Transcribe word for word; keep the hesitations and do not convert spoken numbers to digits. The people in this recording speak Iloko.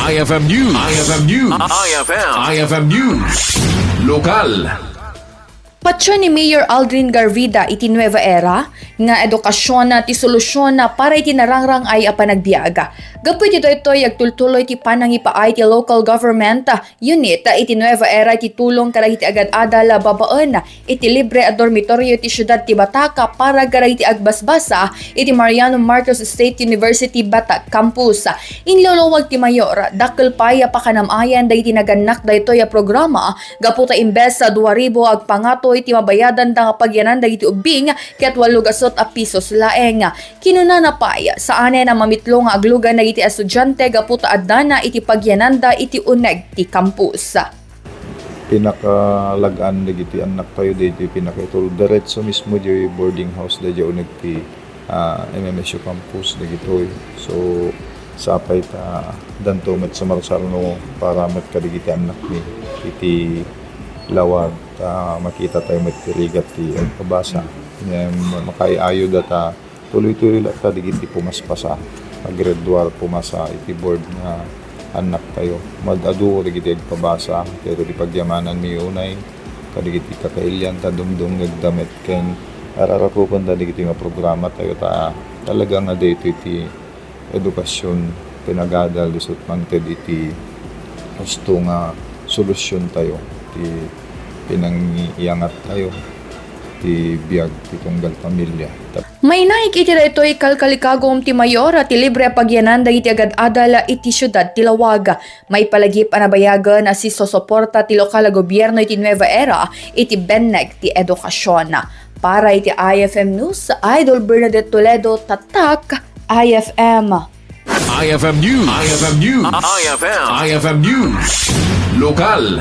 I F M News. I F M News. I F M. I F M News. Lokal. Patio ni Mayor Aldrin Garvida iti Nueva Era nga edukasyon ti solusyon para iti narangrang-ay a panagbiag. Gapu iti daytoy, agtultuloy ti panangipaay ti local government unit iti Nueva Era iti tulong kadagiti agad-adal babaen iti libre a dormitorio iti siudad ti Batac para kadagiti agbasbasa iti Mariano Marcos State University Batac Campus. Inluluag ti mayor, dakkel pay a pakanam-ayan dagiti nagannak daytoy a programa gapu ta imbes a dua ribu agpangato iti mabayadanda nga pagyanan dagiti ubbing ket wallo gasut a pisos laeng. Kinunana pay, saanen a mamitlo nga aglugan dagiti estudiante gapu ta addana iti pagyananda iti uneg ti campus. Pinakalag-an dagiti annak tayo daytoy pinakaitol. Diretso mismo diay boarding house daydiay uneg ti, ah, M M S U campus dagitoy. So, sapay ta danto met sumarsaruno para met kadagiti annakmi iti lawag ta makita tayo met ti rigat ti agpabasa. Ngem makaay-ayoda ta tuloy-tuloy latta dagiti pumaspasa, aggraduar pumasa iti board nga annak tayo. Mad-adu dagiti agpabasa, pero ti pagyamananmi unay kadagiti kakailian ta dumdumngegda met ken ar-arakupenda dagiti nga programa tayo ta talaga nga daytoy ti edukasyon pinagadal isut mangted iti husto nga solusyon tayo ti pinangiyangat tayo ti biag ti tunggal pamilya. Mainaig iti daytoy, kalkalikagum ti mayor ti libre a pagyanan dagiti agad-adal iti siudad ti Laoag. Maipalagip a nabayagen a sisosoporta ti lokal a gobierno iti Nueva Era iti benneg ti edukasyon. Para iti I F M News, Idol Bernadette Toledo, Tatak, I F M. I F M News. I F M News. I F M. I F M News. Lokal.